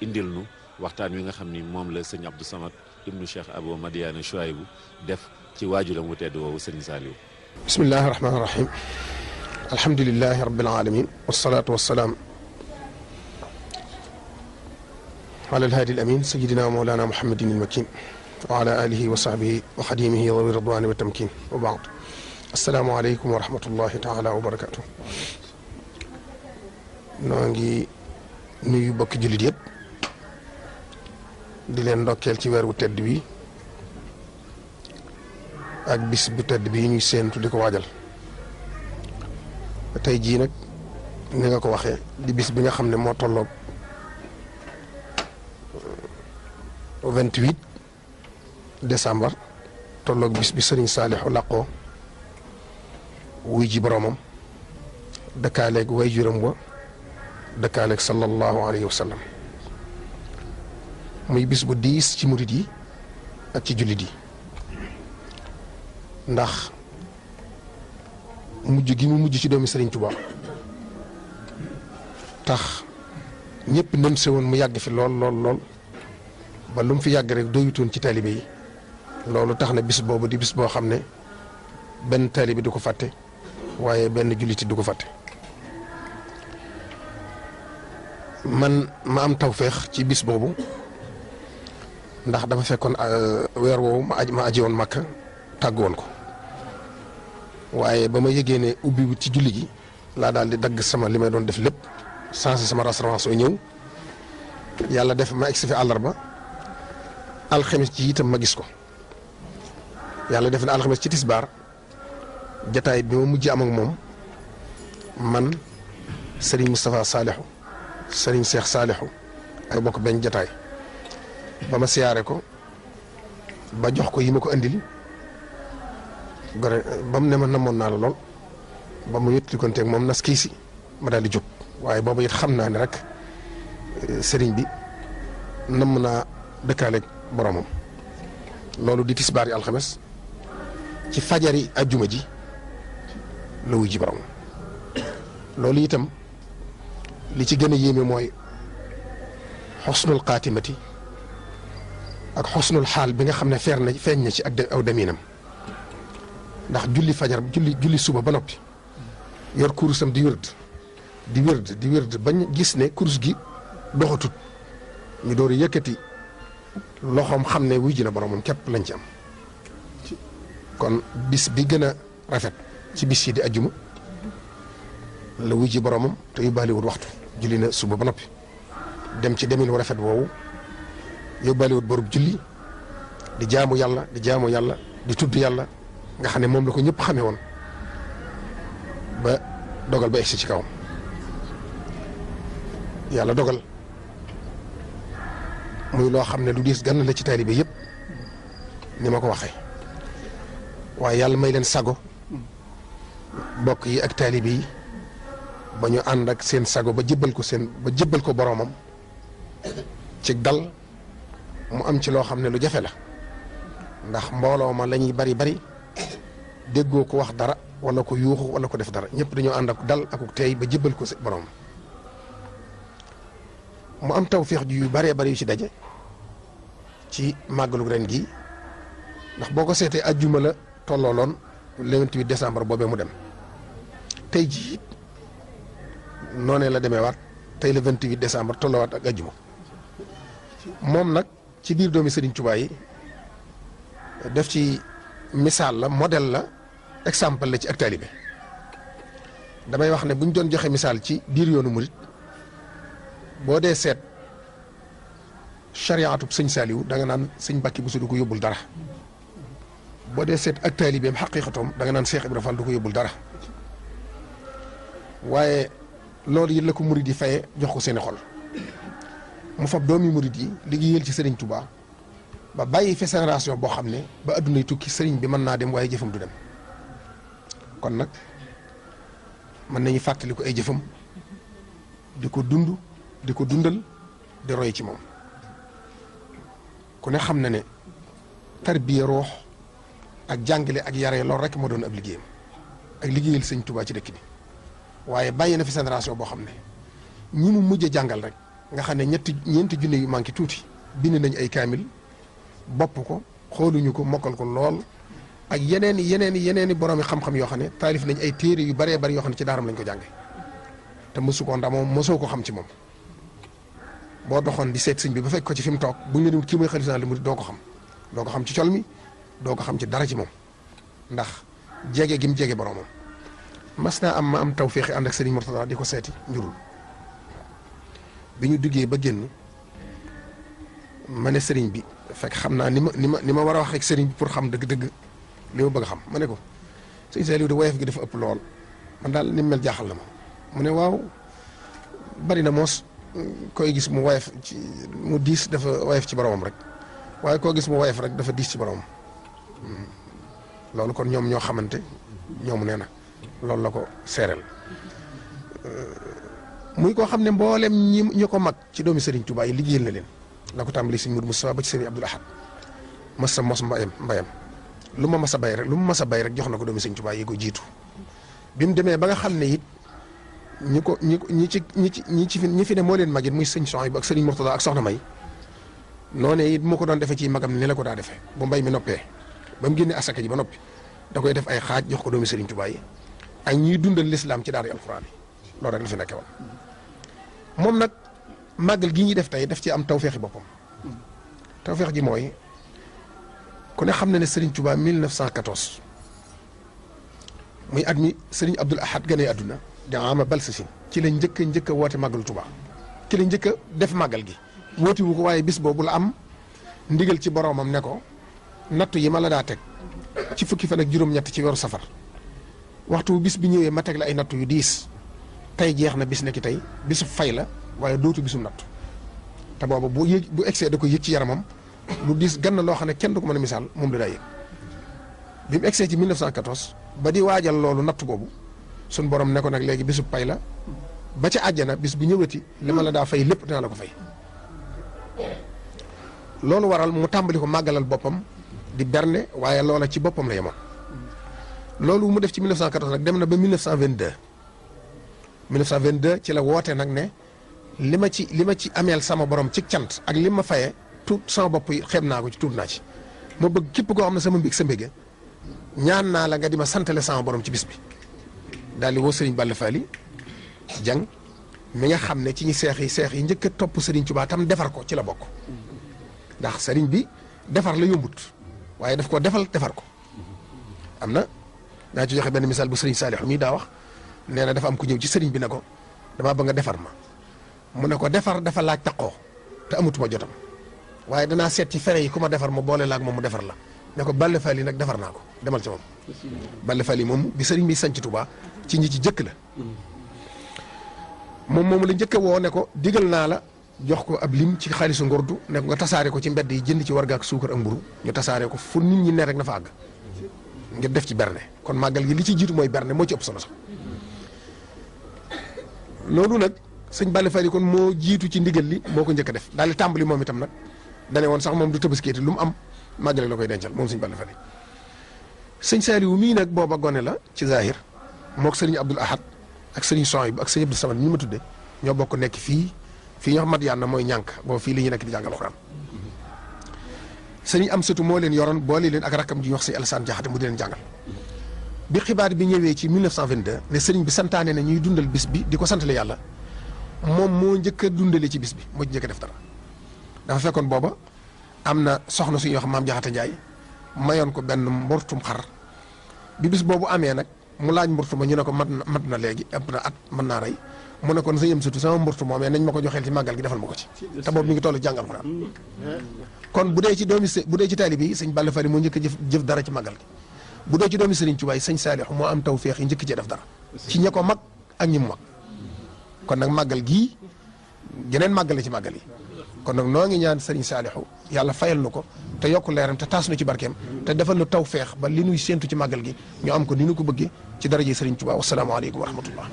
indil nu waxtaan wi nga xam ni moom la sëñ Abdou Samad ibnu Cheikh Abou Madiane Chouaïbou def ci waajuram wu tedd woowu sëñ Saliou. bismillahi rahmaani rahim alhamdulilahi rabbil alamin wasalaatu wasalaam ala alhaadi al amin sayidina mawlana muhammadin al makin wa ala alihi wa sahbihi wa xadimihi wa ridwani wa tamkin wa baad assalaamu aleykum wa rahmatullahi taala wa barakatuh. noo ngi nuyu bokki jullit yëpp di leen ndokkeel ci weer wu tedd bi ak bis bu tedd bi ñuy séentu di ko waajal tey jii nag ni nga ko waxee di bis bi nga xam ne moo tolloog 28 décembre tolloog bis bi Sëriñ Saalixu làqoo wuy ji boromam dëkkaaleeg way juram wa dëkkaaleeg sallallahu alayhi wa sallam muy bis bu diis ci murit yi ak ci jullit yi ndax mujj gi mu mujj ci doomi Sëriñ Tuubaa tax ñëpp nem se woon mu yàgg fi lool lool lool ba lu mu fi yàgg rek doyutoon ci taalibe yi loolu tax na bis boobu di bis boo xam ne benn taalibe du ko fàtte waaye benn julliti du ko fàtte. man ma am tawféex ci bis boobu ndax dafa fekkoon weer woowu ma aji woon Makka tàgg woon ko waaye ba ma yëgee ne ubbi ci julli gi laa daal di dagg sama li may doon def lépp changé sama restauration ñëw yàlla def ma egsi fi àllarba alxames ci itam ma gis ko yàlla def na alxames ci tisbaar jataay bi ma mujj am ak moom man Serigne Moustapha Salihu Serigne Cheikh Salihu ay bokk benn jataay ba ma siyaare ko ba jox ko yi ma ko andil gore ba mu ne ma namoon naa la lool ba mu yëttali konteeg moom nas kii si ma daal di jóg waaye boobu it xam naa ne rek sëriñ bi namm naa dëkkaaleeg boromam loolu di tisbaari alxames ci fajari ajjuma ji la wuy ji boromam loolu itam li ci gën a yéeme mooy xosnul xaatimati ak xosnul xaal bi nga xam ne feeñ na ci ak aw deminam ndax julli fajar julli suba ba noppi yor kurusam di wërd bañ gis ne kurus gi doxatut ñu door yëkkati loxoom xam ne wuy ji na boromam képp lañ ci am kon bis bi gën a rafet ci bis yi di ajjuma la wuy ji boromam te yóbbaaliwut waxtu julli na suba ba noppi dem ci demin wu rafet woowu yóbbaaliwut borub julli di jaamu yàlla di tudd yàlla nga xam ne moom la ko ñëpp xamee woon ba dogal ba egsi ci kawam yàlla dogal muy loo xam ne lu diis gann la ci taalibe yëpp ni ma ko waxee waaye yàlla may leen sago bokk yi ak taalibe yi ba ñu ànd ak seen sago ba jébbal ko boromam ci dal mu am ci loo xam ne lu jafe la ndax mbooloo ma la ñuy bari déggoo ko wax dara wala ko yuuxu wala ko def dara ñëpp dañoo ànd ak dal ak teey ba jébbal ko borom mu am tawféex yu bari yu ci daje ci màggalu ren gi ndax boo ko seetee ajjuma la tollooloon le 28 décembre boobee mu dem tey jii noonee la demee waat tey le 28 décembre tolloowaat ak ajjuma moom nag ci biir doomi Serigne Touba yi def ci misaal la modèle la exemple la ci ak taalibe damay wax ne bu ñu doon joxe misaal ci biir yoonu murit boo dee seet chariatub sëñ Saliou da nga naan sëñ Mbàkke Buso du ko yóbbul dara boo dee seet ak taalibeem xaqiiqatoom da nga naan Cheikh Ibra Fall du ko yóbbul dara waaye loolu yi la ko murit yi faye jox ko seeni xol mu fab doomi murit yi liggéeyal ci Serigne Touba ba bàyyi fi génération boo xam ne ba addunay tukki sëriñ bi mën naa dem waaye jëfam du dem kon nag mën nañu fàttali ko ay jëfam di ko dund di ko dundal di roy ci moom ku ne xam na ne tarbiya roox ak jàngale ak yare loolu rek moo doon ab liggéeyam ak liggéeyal sëñ Touba ci dëkk bi waaye bàyyi na fi génération boo xam ne ñi mu mujj a jàngal rek nga xam ne ñeenti junne yu manqué tuuti bind nañ ay kaamil bopp ko xooluñu ko mokkal ko lool ak yeneeni boroomi xam-xam yoo xam ne taalif nañ ay téere yu baree bari yoo xam ne ci daaram lañ ko jànge te mosu ko ndax moom mosoo ko xam ci moom boo doxoon di seet sëñ bi ba fekk ko ci fi mu toog bu ñu ne kii mooy xalifa général des mourides doo ko xam ci col mi doo ko xam ci dara ci moom ndax jege gi mu jege boromam. mas naa ma am tawféexi ànd ak sëriñ Mourtada di ko seeti njurul bi ñu duggee ba génn ma ne sëriñ bi fekk xam naa ni ma war a wax ak sëriñ bi pour xam dëgg-dëgg li ma bëgg a xam ma ne ko sëñ Saliou de woyof gi dafa ëpp lool man daal ni mu mel jaaxal na ma mu ne waaw bari na moos koy gis mu woyof ci mu diis dafa woyof ci boromam rek waaye koo gis mu woyof rek dafa diis ci boromam loolu kon ñoom ñoo xamante ñoomu nee na loolu la ko seereel muy koo xam ne mboolem ñi ko mag ci doomi Serigne Touba yi liggéeyal na leen la ko tàmbali Serigne Modou Moustapha ba ci Serigne Abdoul Ahad mas sa mos mbayam lu ma mas a bay rek jox na ko doomi Serigne Touba yi ko jiitu bi mu demee ba nga xam ne it ñi fi ne moo leen magit muy sëñ Souhaïbou ak Serigne Mourtada ak Soxna May noonee it moo ko doon defee ci magam ni la ko daa defee bu mbay mi noppee ba mu génne asaka ji ba noppi da koy def ay xaaj jox ko doomi Serigne Touba yi ak ñuy dundal lislaam ci daara alxuraan yi loolu rek la fi nekkee woon moom nag màggal gi ñuy def tey daf ci am tawféexi boppam tawféex ji mooy ku ne xam na ne Serigne Touba 1914 muy at mi Serigne Abdoul Ahad ganee àdduna di ama balsasin ci la njëkk a woote màggalu Touba ci la njëkk a def màggal gi woote wu ko waaye bis boobu la am ndigal ci boromam ne ko nattu yi ma la daa teg ci fukki fan ak juróom-ñett ci weeru safar waxtu bis bi ñëwee ma teg la ay nattu yu diis tey jeex na bis nekki tey bisu fay la waaye dootu bisum nattu te boobu bu egsee da ko yëg ci yaramam lu diis gann loo xam ne kenn du ko mën a misaal moom da daa yëg bi mu egsee ci 1914 ba di waajal loolu nattu boobu suñ borom ne ko nag léegi bisu pay la ba ca àjjana bis bu ñëwati li ma la daa fay lépp dinaa la ko fay loolu waral mu tàmbali ko màggalal boppam di berne waaye loola ci boppam la yemoon loolu mu def ci 1914 nag dem na ba 1922 ci la woote nag ne li ma ci ameel sama borom ci cant ak li ma fayee tuut sama bopp yi xeeb naa ko ci tuut naa ci ma bëgg képp koo xam ne sama mbég sa mbége ñaan naa la nga di ma santale sama borom ci bis bi daal di woo Serigne Balla Fally Dieng mi nga xam ne ci ñi seex yi njëkk a topp Serigne Touba tam defar ko ci la bokk ndax Serigne bi defar la yombut waaye daf ko defar ko am na naa ci joxe benn misaal bu Serigne Saliou mii daa wax nee na dafa am ku ñëw ci Serigne bi ne ko damaa bëgg nga defar ma mu ne ko defar dafa laaj taqoo te amatuma jotam waaye danaa seet ci fere yi ku ma defar ma boole laag moom mu defar la ne ko Balla Fally nag defar naa ko demal ci moom Balla Fally moom bi Serigne bi sanc Touba ci ñi ci jëkk la moom la njëkk a woo ne ko digal naa la jox ko ab lim ci xaalisu ngordu ne ko nga tasaare ko ci mbedd yi jënd ci warga ak suukar ak mburu ñu tasaare ko fu nit ñi ne rek na fa àgg ngir def ci berne kon màggal gi li ci jiitu mooy berne moo ci ëpp solo sax loolu nag sëñ Balla Fally kon moo jiitu ci ndigal li moo ko njëkk a def daal di tàmbali moom itam nag dane woon sax moom du tëbaskeeti lu mu am màggale la koy dencal moom sëñ Balla Fally sëñ Saliou mii nag booba gone la ci zahir mook sëriñ Abdoul Ahad ak sëriñ Souhaïbou ak sëriñ Abdou Samad mi ma tudde ñoo bokk nekk fii ñoo xam mat yàlla mooy ñànk boobu fii li ñu nekk di jàngal Alxuraan sëriñ Amsatu moo leen yoroon boole leen ak rakkam ji wax si Alassane Diakhaté mu di leen jàngal bi xibaar bi ñëwee ci 1922 ne sëriñ bi santaane na ñuy dundal bis bi di ko santale yàlla moom moo njëkk a dundale ci bis bi moo ci njëkk a def dara dafa fekkoon booba am na soxna suñuy wax maam Diakhaté Ndiaye mayoon ko benn mbortum xar bi bis boobu amee nag mu laaj mbortuma ñu ne ko mat na léegi ëpp na at mën naa rey mu ne kon sëñ Amsatu sama mbortu moomee nañ ma ko joxeel ci màggal gi defal ma ko ci te boobu mi ngi toll jàngal Alxuraan kon bu dee ci taalibe yi sëñ Balla Fally moo njëkk a jëf dara ci màggal gi bu dee ci doomi Serigne Touba sëñ Saliou moo am tawféex yi njëkk cee def dara ci ña ko mag ak ñi mu mag kon nag màggal gii geneen màggal la ci màggal yi kon nag noo ngi ñaan Serigne Saliou yàlla fayal nu ko te yokk leeram te taas nu ci barkeem te defal nu tawféex ba li nuy séentu ci màggal gi ñu am ko ni nu ko bëggee ci daraje Serigne Touba wasalaamaaleykum wa rahmatullah